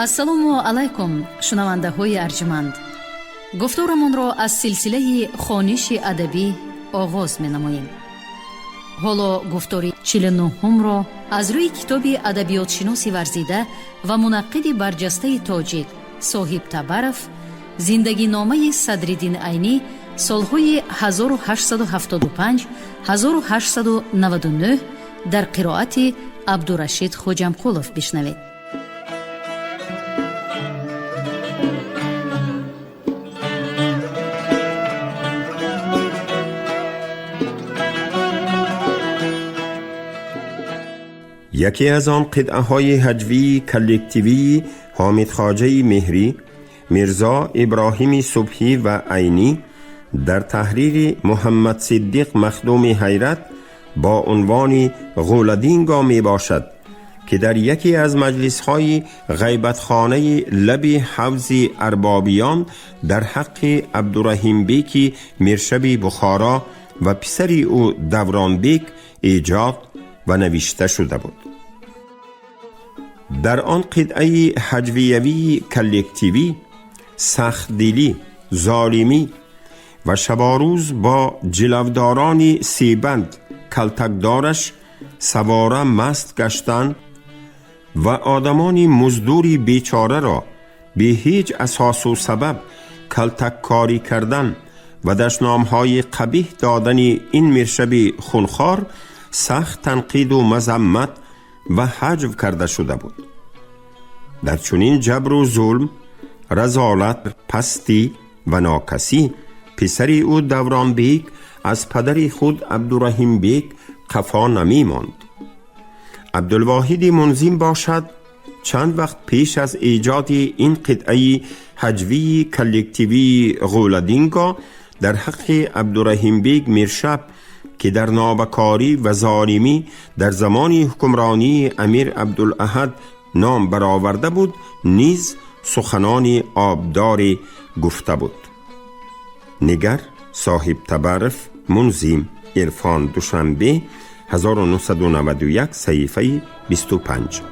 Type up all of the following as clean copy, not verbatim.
Ассалому алайкум, шунавандаҳои арҷманд. Гуфторамонро аз силсилаи хониши адабӣ оғоз менамоем. Ҳоло гуфтори 49-ҳумро аз рӯи китоби адабиётшиноси варзида ва мунаққиди барҷастаи тоҷик Соҳиб Табаров «Зиндагиномаи Садриддин Айнӣ солҳои 1875-1899» дар қироати Абдурашид Хоҷамқулов бишнавед. Яке аз он қитъаҳои ҳаҷвии коллективии Ҳомидхоҷаи Меҳрӣ, Мирзо Иброҳими Субҳӣ ва Айнӣ дар таҳрири Муҳаммадсиддиқ Махдуми Ҳайрат бо унвони «Ғӯладинго» мебошад, ки дар яке аз маҷлисҳои ғайбатхонаи лаби ҳавзи Арбобиён дар ҳаққи Абдураҳимбеки миршаби Бухоро ва писари ӯ Давронбек эҷод ва навишта шуда буд. Дар он қитъаи ҳаҷвиявии коллективӣ сахтдилӣ, золимӣ ва шаборӯз бо ҷилавдорони себанд калтакдораш савора маст гаштан ва одамони муздури бечораро бе ҳеҷ асосу сабаб калтаккорӣ кардан ва дашномҳои қабиҳ додани ин миршаби хунхор сахт танқиду мазаммат ва ҳаҷв карда шуда буд. Дар чунин ҷабру зулм, разолат, пастӣ ва нокасӣ писари ӯ Давронбек аз падари худ Абдураҳимбек қафо намемонд. Абдулвоҳиди Мунзим бошад, чанд вақт пеш аз эҷоди ин қитъаи ҳаҷвии коллективии «Ғӯладинго» дар ҳаққи Абдураҳимбек миршаб, ки дар нобакорӣ ва золимӣ дар замони ҳукмронии Амир Абдулаҳад ном бароварда буд, низ суханони обдоре гуфта буд. Нигар Соҳиб Табаров, «Мунзим», «Ирфон», Душанбе, 1991, саҳифаи 25.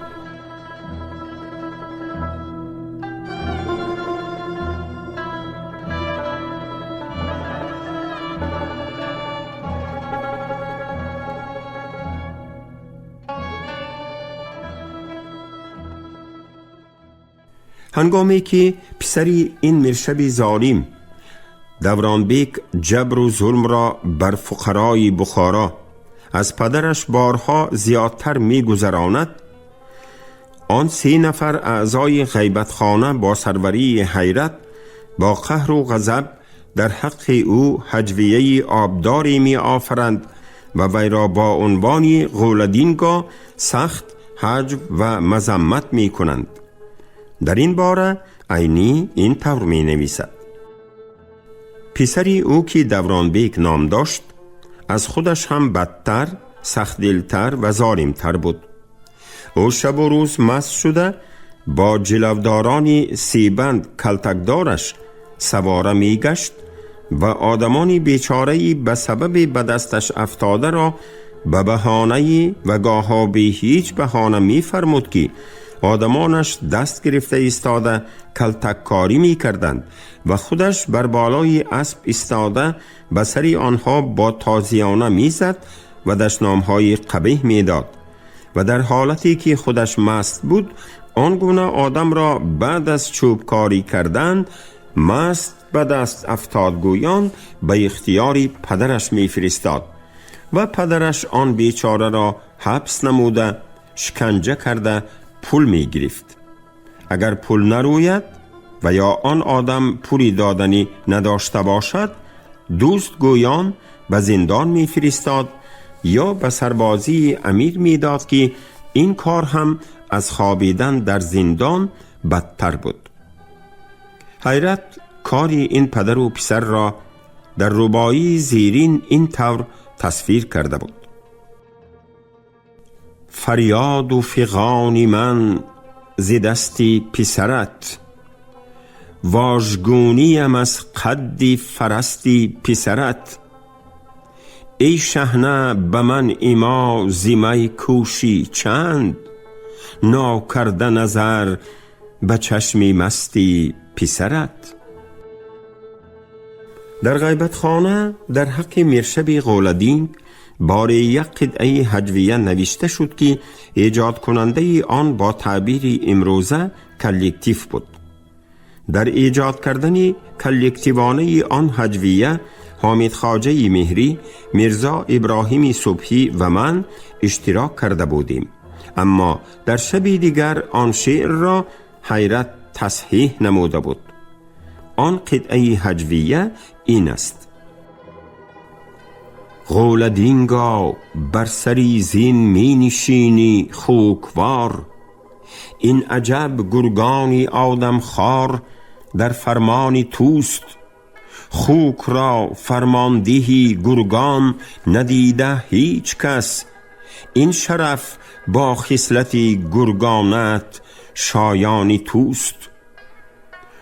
Ҳангоме ки писари ин миршаби золим Давронбек ҷабру зулмро бар фуқарои Бухоро аз падараш борҳо зиёдтар мегузаронад, он се нафар аъзои ғайбатхона бо сарварии Ҳайрат бо қаҳру ғазаб дар ҳаққи ӯ ҳаҷвияи обдоре меофаранд ва вайро бо унвони «Ғӯладинго» сахт ҳаҷв ва мазаммат мекунанд. Дар ин бора Айнӣ ин тавр менависад: Писари ӯ, ки Давронбек ном дошт, аз худаш ҳам бадтар, сахтдилтар ва золимтар буд. Ӯ шабу рӯз маст шуда бо ҷилавдорони себанд калтакдораш савора мегашт ва одамони бечораи ба сабаби ба дасташ афтодаро ба баҳонаи ва гоҳо бе ҳеҷ баҳона мефармуд, ки одамонаш даст гирифта истода калтаккорӣ мекарданд ва худаш бар болои асп истода ба сари онҳо бо тозиёна мезад ва дашномҳои қабиҳ медод ва дар ҳолате ки худаш маст буд, он гуна одамро баъд аз чӯбкорӣ кардан маст ба даст афтодгӯён ба ихтиёри падараш мефиристод ва падараш он бечораро ҳабс намуда, шиканҷа карда, пул мегирифт. Агар пул нарӯяд ва ё он одам пули доданӣ надошта бошад, дӯст гӯён ба зиндон мефиристод ё ба сарбозии амир медод, ки ин кор ҳам аз хобидан дар зиндон бадтар буд. Ҳайрат кори ин падару писарро дар рубоии зерин ин тавр тасвир карда буд: Фарёду фиғони ман зи дасти писарат, вожгуниям аз қадди фарасти писарат. Эй шаҳна, ба ман имо зи май кӯшӣ чанд, нокарда назар به چشمی مستی پسرت. در غیبت خانه در حق میرشب غولدین بار یک قطعه هجویه نوشته شد که ایجاد کننده آن با تعبیر امروزه collective بود. در ایجاد کردن کلکتیوانه آن هجویه حامد خواجه مهری، میرزا ابراهیم صبحی و من اشتراک کرده بودیم، اما در شب دیگر آن شعر را حیرت تصحیح نموده بود. آن قطعه هجویه این است: غولدینگا بر سری زین می نشینی خوکوار، این عجب گرگانی آدم خوار در فرمان توست. خوک را فرماندهی گرگان ندیده هیچ کس، این شرف با خصلت گرگانت شایانی توست.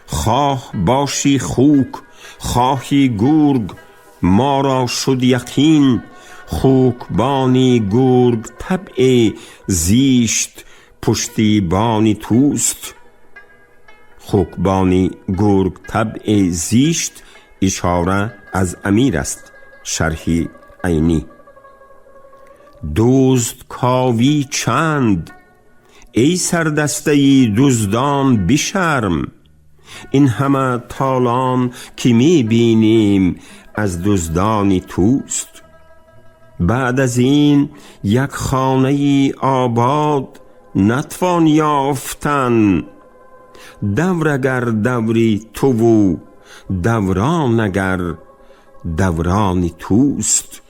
خواه باشی خوک خواهی گرگ ما را شد یقین، خوکبانی گرگ طبع زیشت پشتیبانی توست. خوکبانی گرگ طبع زیشت اشاره از امیر است. شرح عینی. دزد کاوی چند ای سردسته دزدان بشرم، این همه تالان که می بینیم از دزدانی توست. بعد از این یک خانه آباد نتوان یافتن، دور اگر دوری تو و دوران اگر دورانی توست.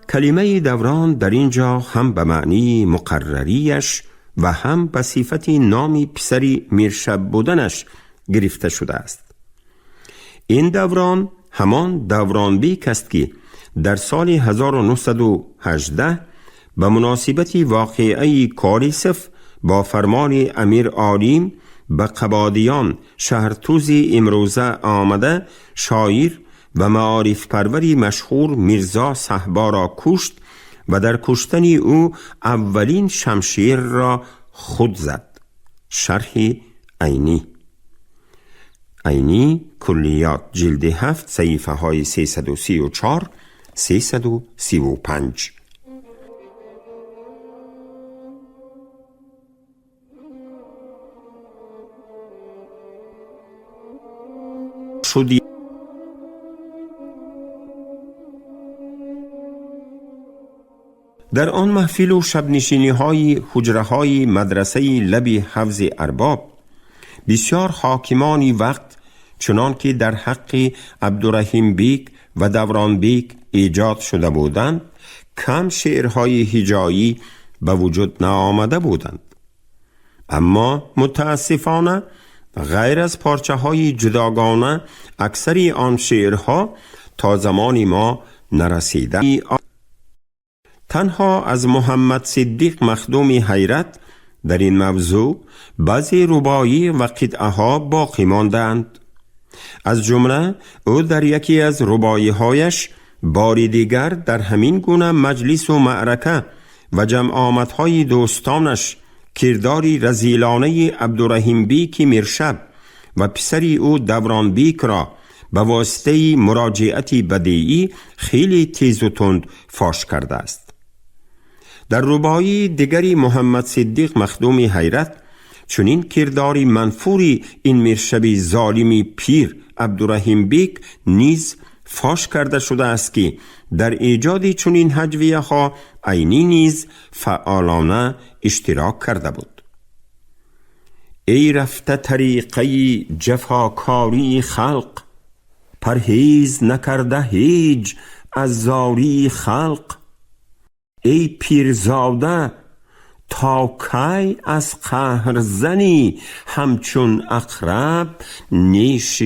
کلمه دوران در اینجا هم به معنی مقرریش و هم به صفت نام پسری میرشب بودنش گرفته شده است. این دوران همان دوران بیک است که در سال 1918 به مناسبت واقعه کاریسف با فرمان امیر عالیم به قبادیان شهرتوز امروزه آمده شاعر و معارف پروری مشهور میرزا صهبا را کشت و در کشتن او اولین شمشیر را خود زد. شرح عینی. عینی کلیات جلد 7 صحیفه های 334 335. شدی در آن محفل و شبنشینی های حجره های مدرسه لب حوض ارباب بسیار حاکمانی وقت چنان که در حق عبدالرحیم بیک و دوران بیک ایجاد شده بودند کم شعرهای هجایی به وجود نآمده بودند، اما متاسفانه غیر از پارچه های جداگانه اکثری آن شعرها تا زمان ما نرسیده. تنها از محمد صدیق مخدوم حیرت در این موضوع بعضی رباعی و قطعه ها باقی ماندند. از جمله او در یکی از رباعی هایش باری دیگر در همین گونه مجلس و معرکه و جمع آمدهای دوستانش کرداری رزیلانه عبدالرحیم بیک میرشب و پسری او دوران بیک را به واسطه مراجعت بدیعی خیلی تیز و تند فاش کرده است. در رباعی دیگری محمد صدیق مخدوم حیرت چنین کرداری منفوری این میرشب ظالمی پیر عبدالرحیم بیک نیز فاش کرده شده است که در ایجاد چنین هجویه ها عینی نیز فعالانه اشتراک کرده بود. ای رفته طریقه جفاکاری خلق، پرهیز نکرده هیچ از زاری خلق. ای پیرزاده تا کی از قهر زنی همچون عقرب نیش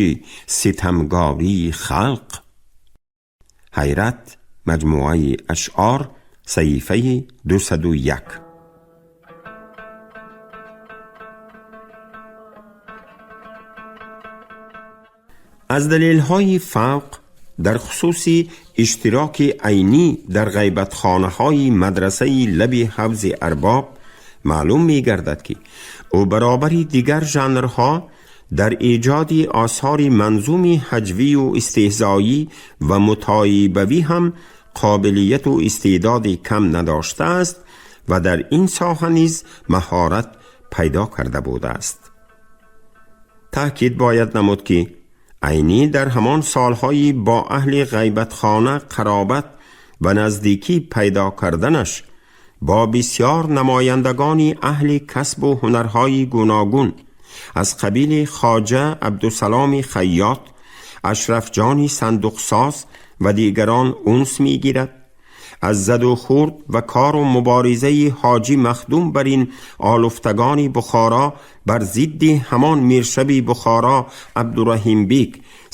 ستمگاری خلق. حیرت مجموعه اشعار Саҳифаи 201. Аз далелҳои фавқ дар хусуси иштироки Айнӣ дар ғайбатхонаҳои мадрасаи лаби ҳавзи Арбоб маълум мегардад, ки ӯ баробари дигар жанрҳо дар эҷоди осори манзуми ҳаҷвию истеҳзоӣ ва мутоибавӣ ҳам қобилияту истеъдоди кам надоштааст ва дар ин соҳа низ маҳорат пайдо карда будааст. Таъкид бояд намуд, ки Айнӣ дар ҳамон солҳои бо аҳли ғайбатхона қаробат ва наздикӣ пайдо карданаш бо бисёр намояндагони аҳли касбу ҳунарҳои гуногун аз қабили Хоҷа Абдусаломи Хайёт, Ашрафҷони сандуқсоз ва дигарон унс мегирад, аз заду хурд ва кору муборизаи Ҳоҷӣ Махдум бар ин олуфтагони Бухоро бар зидди ҳамон миршаби Бухоро Абдураҳимбек,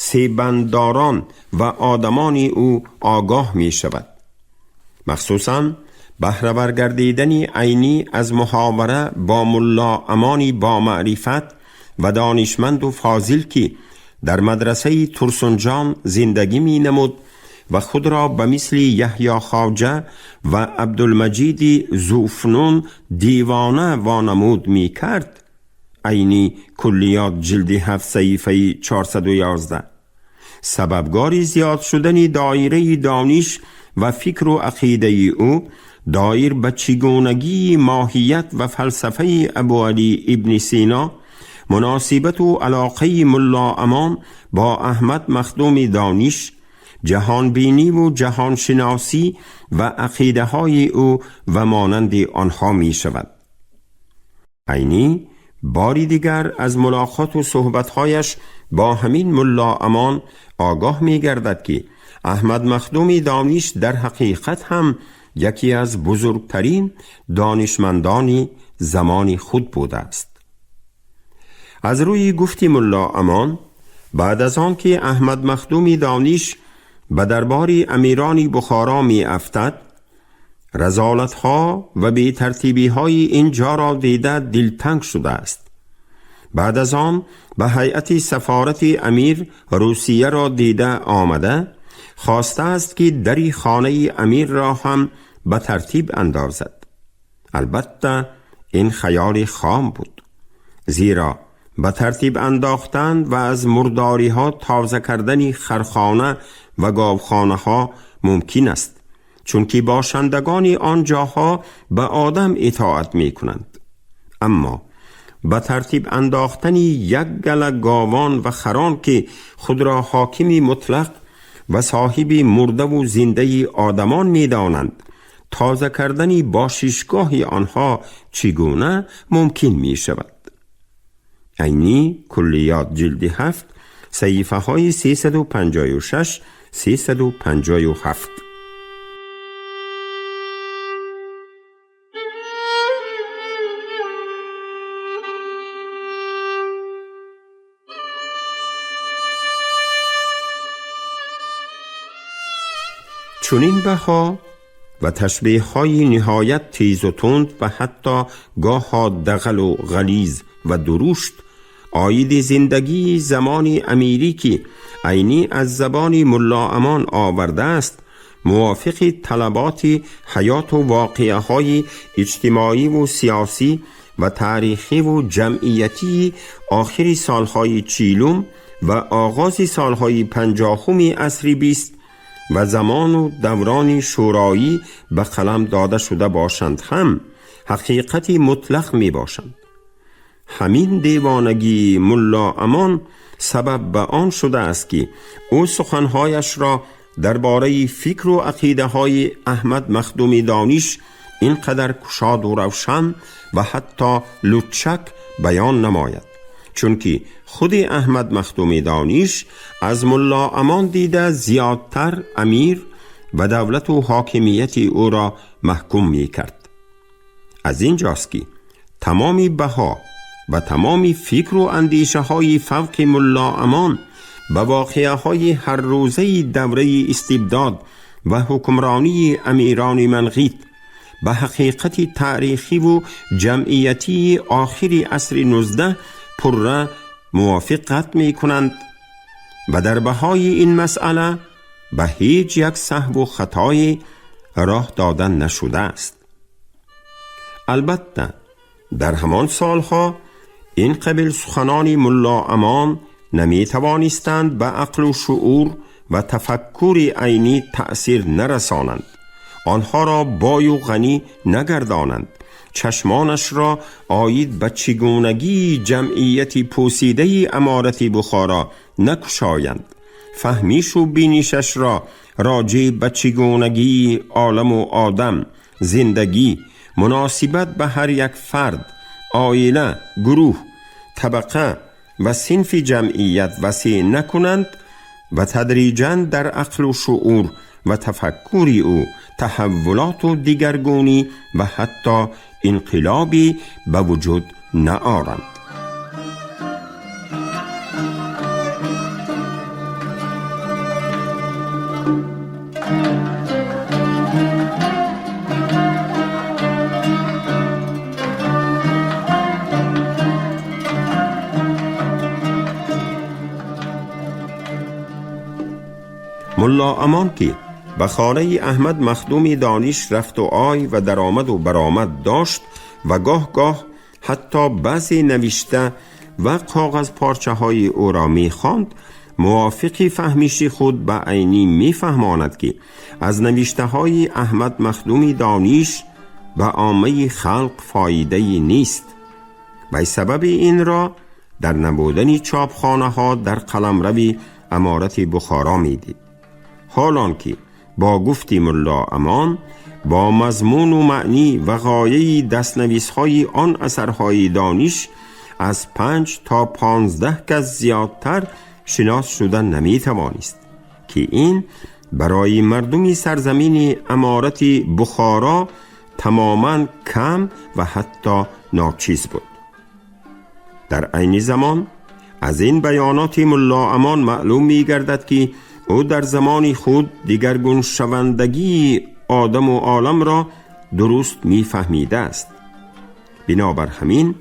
себанддорон ва одамони ӯ огоҳ мешавад. Махсусан баҳравар гардидани Айнӣ аз муҳовара бо Мулло Амони бомаърифат ва донишманду фозил, ки дар мадрасаи Турсунҷон зиндагӣ менамуд ва худро ба мисли Яҳё Хоҷа ва Абдулмаҷиди Зуфнун девона вонамуд мекард. Айнӣ, Куллиёт, ҷилди 7, саҳифаи 411, сабабгори зиёд шудани доираи дониш ва фикру ақидаи ӯ доир ба чигунагии моҳият ва фалсафаи Абуалӣ ибни Сино, муносибату алоқаи Мулло Амон бо Аҳмад Махдуми Дониш, ҷаҳонбиниву ҷаҳоншиносӣ ва ақидаҳои ӯ ва монанди онҳо мешавад. Айнӣ бори дигар аз мулоқоту суҳбатҳояш бо ҳамин Мулло Амон огоҳ мегардад, ки Аҳмад Махдуми Дониш дар ҳақиқат ҳам яке аз бузургтарин донишмандони замони худ будааст. Аз рӯи гуфти Мулло Амон, баъд аз он ки Аҳмад Махдуми Дониш ба дарбори амирони Бухоро меафтад, разолатҳо ва бетартибиҳои ин ҷоро дида дилтанг шудааст. Баъд аз он ба ҳайати сафорати амир Русияро дида омада, хостааст, ки дари хонаи амирро ҳам ба тартиб андозад. Албатта, ин хаёли хом буд, зеро ба тартиб андохтан ва аз мурдориҳо тоза кардани хархона ва говхонаҳо мумкин аст, чунки бошандагони он ҷоҳо ба одам итоат мекунанд, аммо ба тартиб андохтани як гала говон ва харон, ки худро ҳокими мутлақ ва соҳиби мурдаву зиндаи одамон медонанд, тоза кардани бошишгоҳи онҳо чӣ гуна мумкин мешавад? Айнӣ, Куллиёт, ҷилди 7, саҳифаҳои 356, 357. Чунин баҳо ва ташбеҳҳои ниҳоят тезу тунд ва ҳатто гоҳо дағалу ғализ ва дурушт оиди зиндагии замони амирӣ, ки Айнӣ аз забони Мулло Амон овардааст, мувофиқи талаботи ҳаёту воқеаҳои иҷтимоиву сиёсӣ ва таърихиву ҷамъиятии охири солҳои чилум ва оғози солҳои панҷоҳуми асри бист ва замону даврони шӯроӣ ба қалам дода шуда бошанд ҳам, ҳақиқати мутлақ мебошанд. Ҳамин девонагии Мулло Амон сабаб ба он шудааст, ки ӯ суханҳояшро дар бораи фикру ақидаҳои Аҳмад Махдуми Дониш ин қадар кушоду равшан ва ҳатто лучак баён намояд, чунки худи Аҳмад Махдуми Дониш аз Мулло Амон дида зиёдтар амир ва давлату ҳокимияти ӯро маҳкум мекард. Аз ин ҷост, ки тамоми баҳо ва тамоми фикру андешаҳои фавқи Мулло Амон ба воқеаҳои ҳаррӯзаи давраи истибдод و حکمرانی امیران منغیت به حقیقت تاریخی و جمعیتی آخر عصر 19 پره موافقت می کنند و در بهای این مسئله به هیچ یک سهو و خطای راه دادن نشده است. البته در همان سالها این قبیل سخنان ملا امان نمی توانستند به عقل و شعور و تفکر عینی تأثیر نرسانند، آنها را بای و غنی نگردانند، چشمانش را آید به چگونگی جمعیت پوسیده امارت بخارا نکشایند، فهمیش و بینیشش را راجع به چگونگی عالم و آدم، زندگی، مناسبت به هر یک فرد، عائله، گروه، طبقه و صنف جمعیت وسیع نکنند و تدریجاً در عقل و شعور و تفکر او تحولات و دیگرگونی و حتی انقلابی به وجود نآرند. ملا امان که به خانه احمد مخدوم دانش رفت و آی و درآمد و برآمد داشت و گاه گاه حتی بعضی نوشته و کاغذ پارچه های او را می خواند، موافق فهمیش خود به عینی می فهماند که از نوشته های احمد مخدوم دانش به عامه خلق فایده نیست و سبب این را در نبودن چاپخانه ها در قلمرو امارت بخارا می دید. حالان که با گفتی ملا امان با مضمون و معنی و غایه دستنویس های آن اثرهای دانش از 5 تا 15 کس زیادتر شناس شدن نمی توانست که این برای مردمی سرزمین امارت بخارا تماما کم و حتی ناچیز بود. در عین زمان از این بیانات ملا امان معلوم می گردد که او در زمان خود دیگرگون شوندگی آدم و عالم را درست می فهمیده است. بنابر همین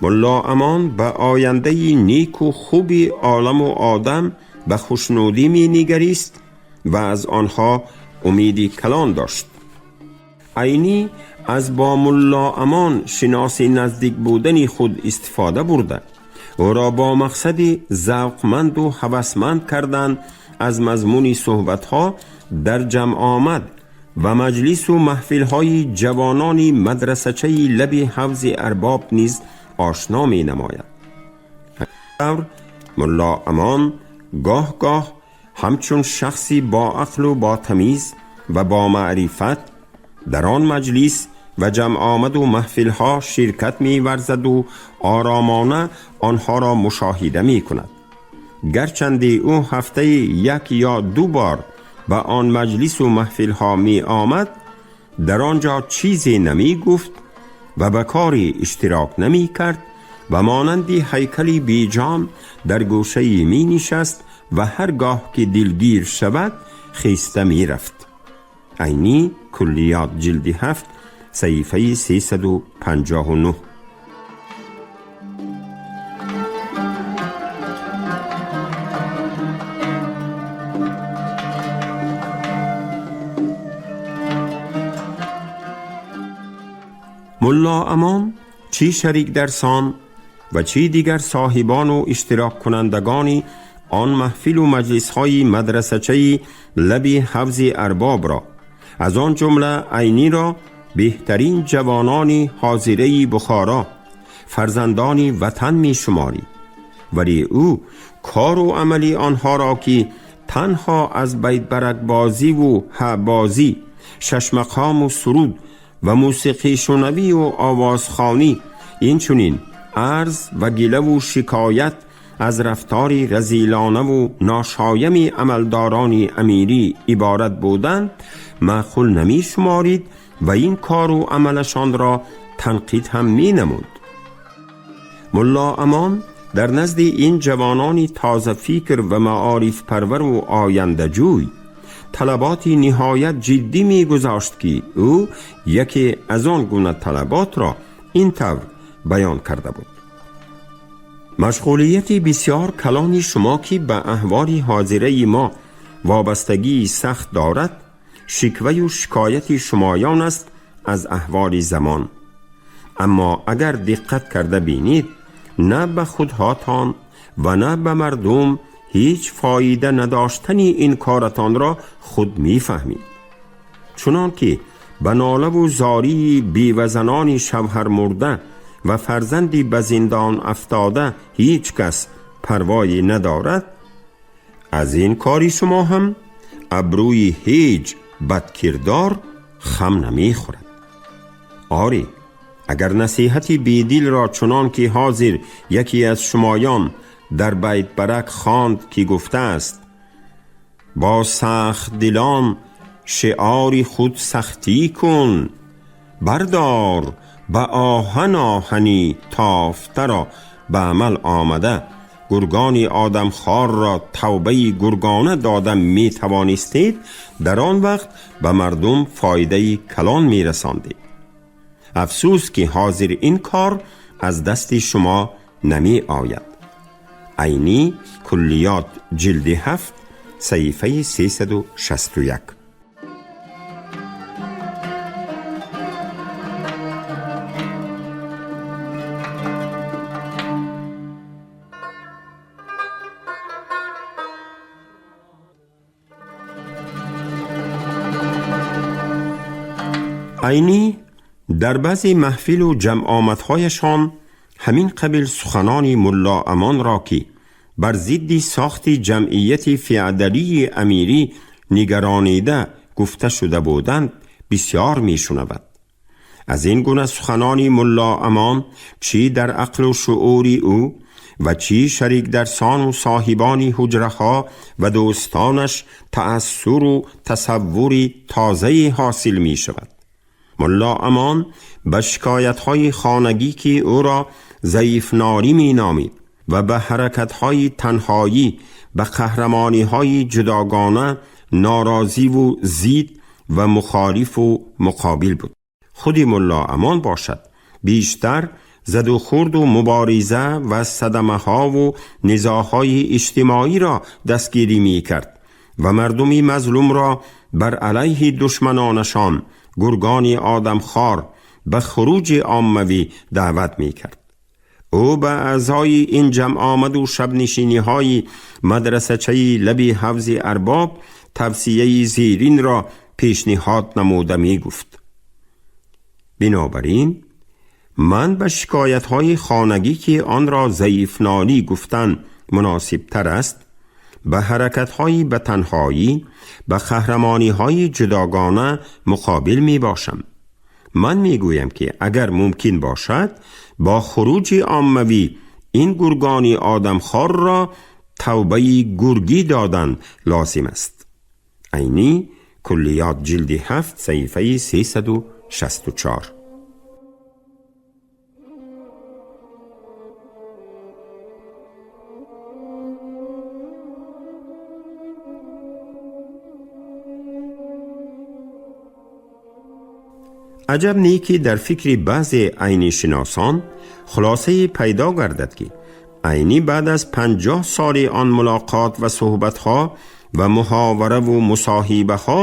ملا امان به آینده نیک و خوب عالم و آدم به خوشنودی می نگریست و از آنها امیدی کلان داشت. عینی از با ملا امان شناس نزدیک بودن خود استفاده برده او را با مقصد ذوقمند و هوسمند کردن از مضمون صحبتها در جمع آمد و مجلس و محفل‌های جوانان مدرسه‌چه لب حوض ارباب نیز آشنا می نماید. ملا امان گاه گاه همچون شخصی با عقل و با تمیز و با معرفت در آن مجلس و جمع آمد و محفل‌ها شرکت می ورزد و آرامانه آنها را مشاهده می کند. گرچند او هفته 1 یا 2 بار به آن مجلس و محفل‌ها می آمد، در آنجا چیزی نمی گفت و به کاری اشتراک نمی کرد و مانند هیکلی بی جان در گوشه می نشست و هرگاه که دلگیر شود خیسته می رفت. عینی کلیات جلد 7 صحیفه 359. ملا امان چی شریک درسان و چی دیگر صاحبان و اشتراک کنندگان آن محفل و مجلس های مدرسه‌چه لب حوض ارباب را، از آن جمله عینی را بهترین جوانان حاضره بخارا، فرزندان وطن می شماری، ولی او کار و عمل آنها را که تنها از بیت برک بازی و بازی، شش مقام و سرود و موسیقی شنوی و آوازخوانی، این چنین عرض و گله و شکایت از رفتار رذیلانه و ناشایم عملداران امیری عبارت بودند، معقول نمی شمارید و این کار و عملشان را تنقید هم می نمود. ملا امان در نزد این جوانان تازه فکر و معارف پرور و آینده جوی талаботи ниҳоят ҷиддӣ мегузошт, ки ӯ яке аз он гуна талаботро ин тавр баён карда буд: машғулияти бисёр калони шумо, ки ба аҳволи ҳозираи мо вобастагии сахт дорад, шикваю шикояти шумоён аст аз аҳволи замон. Аммо агар диққат карда бинед, на ба худҳотон ва на ба мардум ҳеҷ фоида надоштани ин коратонро худ мефаҳмед. Чунон ки ба нолаву зории бевазанони шавҳармурда ва фарзанди ба зиндон афтода ҳеҷ кас парвое надорад, аз ин кори шумо ҳам абрӯи ҳеҷ бадкирдор хам намехӯрад. Оре, агар насиҳати бедилро, чунон ки ҳозир яке аз шумоён дар Байтбарак хонд, ки гуфтааст: бо сахтдилон шиори худ сахтӣ кун, бардор ба оҳан оҳани тофтаро, ба амал омада гургони одамхорро тавбаи гургона дода метавонистед, дар он вақт ба мардум фоидаи калон мерасондед. Афсӯс, ки ҳозир ин кор аз дасти шумо намеояд. Айнӣ, Куллиёт, ҷилди 7, саҳифаи 361. Айнӣ дар баъзе маҳфилу ҷамъомадҳояшон ҳамин қабил суханони Мулло Амонро, ки бар зидди сохти ҷамъияти феодалии амирӣ нигаронида гуфта шуда буданд, бисёр мешунавад. Аз ин гуна суханони Мулло Амон чӣ дар ақлу шуури ӯ ва чӣ шарикдарсону соҳибони ҳуҷраҳо ва дӯстонаш таассуру тасаввури тозае ҳосил мешавад. Мулло Амон ба шикоятҳои хонагӣ, ки ӯро заифнорӣ меномид, ва ба ҳаракатҳои танҳоӣ, ба қаҳрамониҳои ҷудогона норозиву зид ва мухолифу муқобил буд. Худи Мулло Амон бошад, бештар задухӯрду мубориза ва садамаҳову низоъҳои иҷтимоиро дастгирӣ мекард ва мардуми мазлумро бар алайҳи душманонашон, гургони одамхор, ба хуруҷи оммавӣ даъват мекард. Ӯ ба аъзои ин ҷамъомаду шабнишиниҳои мадрасачаи лаби ҳавзи арбоб тавсияи зеринро пешниҳод намуда мегуфт: бинобар ин ман ба шикоятҳои хонагӣ, ки онро заифнолӣ гуфтан муносибтар аст, ба ҳаракатҳои ба танҳоӣ, ба қаҳрамониҳои ҷудогона муқобил мебошам. Ман мегӯям, ки агар мумкин бошад, бо хуруҷи оммавӣ ин гургони одамхорро тавбаи гургӣ додан лозим аст. Айнӣ, Куллиёт, ҷилди 7, саҳифаи 364. Аҷаб не, ки дар фикри баъзе айнишиносон хулосае пайдо гардад, ки Айнӣ баъд аз 50 соли он мулоқот ва суҳбатҳо ва муҳовараву мусоҳибаҳо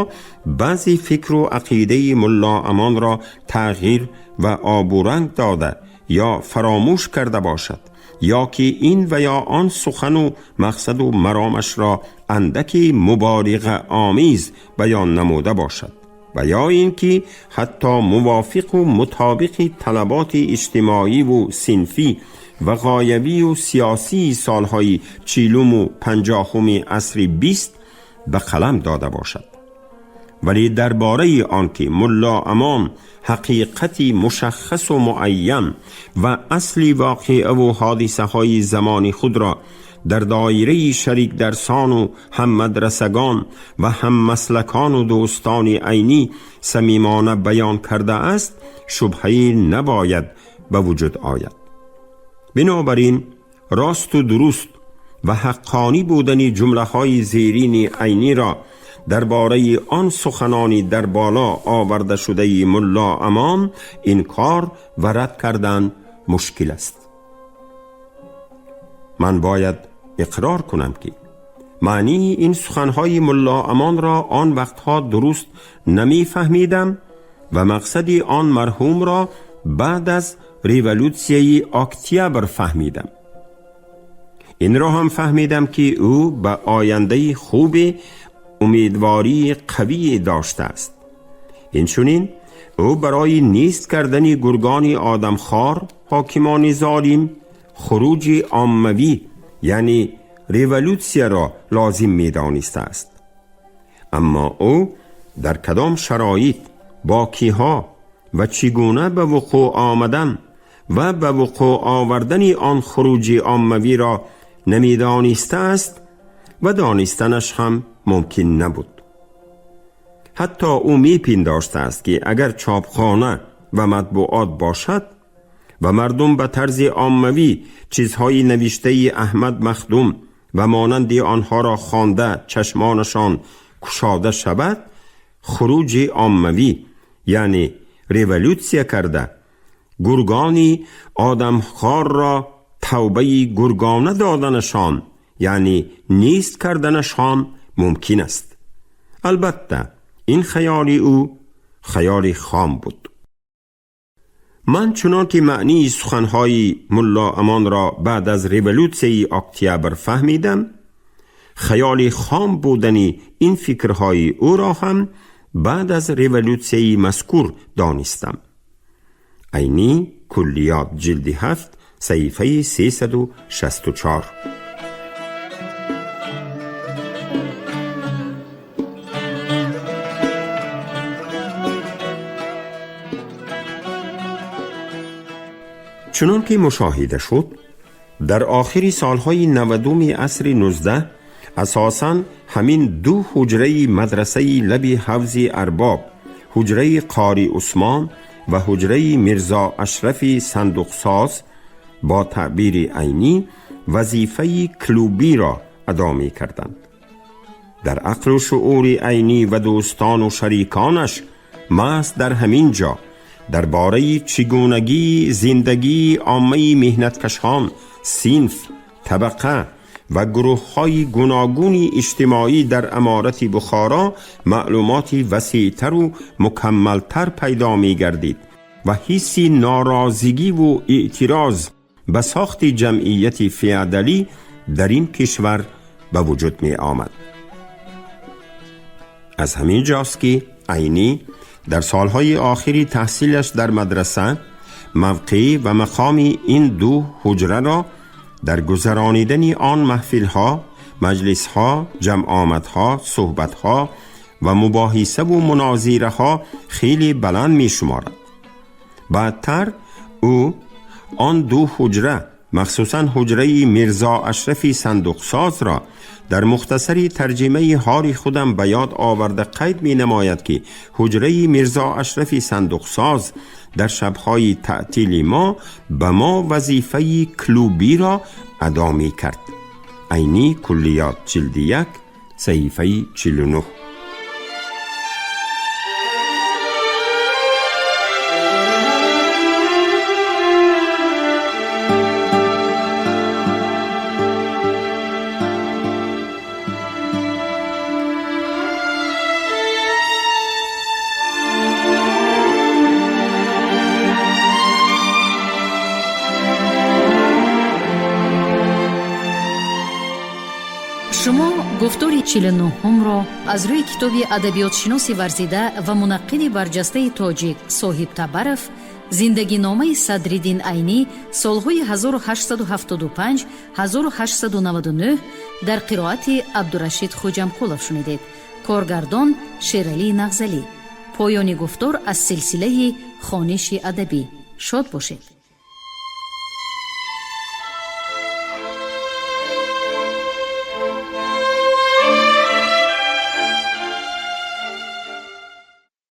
баъзе фикру ақидаи Мулло Амонро тағйир ва обуранг дода ё фаромӯш карда бошад, ё ки ин ва ё он сухану мақсаду маромашро андаки муболиғаомез баён намуда бошад, ва ё ин ки ҳатто мувофиқу мутобиқи талаботи иҷтимоиву синфӣ ва ғоявию сиёсии солҳои 40-уму 50-уми асри 20 ба қалам дода бошад. Вале дар бораи он ки Мулло Амон ҳақиқати мушаххасу муайян ва асли воқеаву ҳодисаҳои замони худро дар доираи шарикдарсону ҳаммадрасагон ва ҳаммаслакону дӯстони Айнӣ самимона баён кардааст, шубҳае набояд ба вуҷуд ояд. Бинобар ин росту дуруст ва ҳаққонӣ будани ҷумлаҳои зерини Айниро درباره آن سخنانی در بالا آورده شده ملا امان انکار و رد کردن مشکل است. من باید اقرار کنم که معنی این سخنهای ملا امان را آن وقتها درست نمی فهمیدم و مقصد آن مرحوم را بعد از رولوتسیای اکتبر فهمیدم. این را هم فهمیدم که او به آینده خوب امیدواری قوی داشته است. اینچنین او برای نیست کردن گرگان آدمخوار حاکمان ظالم خروج عاموی یعنی رولوتسیا را لازم می دانسته است. اما او در کدام شرایط، با کیها و چگونه به وقوع آمدن و به وقوع آوردن آن خروج عاموی را نمی دانسته است و دانستنش هم ممکن نبود. حتی او می پنداشته است که اگر چاپخانه و مطبوعات باشد و مردم به طرز عاموی چیزهای نوشته احمد مخدوم و مانند آنها را خوانده چشمانشان کشاده شود، خروج عاموی یعنی رولوتسیا کرده گرگانی آدمخوار را توبه گرگانه دادنشان یعنی نیست کردنشان ممکن است. البته این خیال او خیال خام بود. من چنان که معنی سخنهای ملا امان را بعد از رولوتسیای اکتبر فهمیدم، خیال خام بودن این فکرهای او را هم بعد از رولوتسیای مذکور دانستم. عینی کلیات جلد 7 صحیفه 364. چنان که مشاهده شد، در آخر سالهای 90 عصر 19 اساساً همین دو حجره مدرسه لب حوض ارباب، حجره قاری عثمان و حجره میرزا اشرف صندوقساز با تعبیر عینی وظیفه کلوبی را ادا می کردند. در عقل و شعور عینی و دوستان و شریکانش محض در همین جا درباره چگونگی زندگی عامه محنتکشان، صنف، طبقه و گروه های گوناگون اجتماعی در امارت بخارا معلومات وسیعتر و مکملتر پیدا می گردید و حس ناراضگی و اعتراض به ساخت جمعیت فئودالی در این کشور به وجود می آمد. از همین جاست که عینی در سالهای آخری تحصیلش در مدرسه موقع و مقام این دو حجره را در گذرانیدن آن محفلها، مجلسها، جمع آمدها، صحبتها و مباحثه و مناظره ها خیلی بلند می شمارد. بعدتر او آن دو حجره، مخصوصا حجره میرزا اشرف صندوقساز را در مختصری ترجمه حال خودم به یاد آورده قید می نماید که حجره میرزا اشرف صندوقساز در شبهای تعطیل ما به ما وظیفه کلوبی را ادا می کرد. عینی کلیات جلد 1 صحیفه 49. Шумо гуфтори 49-ҳумро аз рӯи китоби адабиётшиноси варзида ва мунаққиди барҷастаи тоҷик Соҳиб Табаров «Зиндагиномаи Садриддин Айнӣ солҳои 1875-1899» дар қироати Абдурашид Хоҷамқулов шунидед. Коргардон Шералӣ Нағзалӣ. Поёни гуфтор аз силсилаи хониши адабӣ. Шод бошед.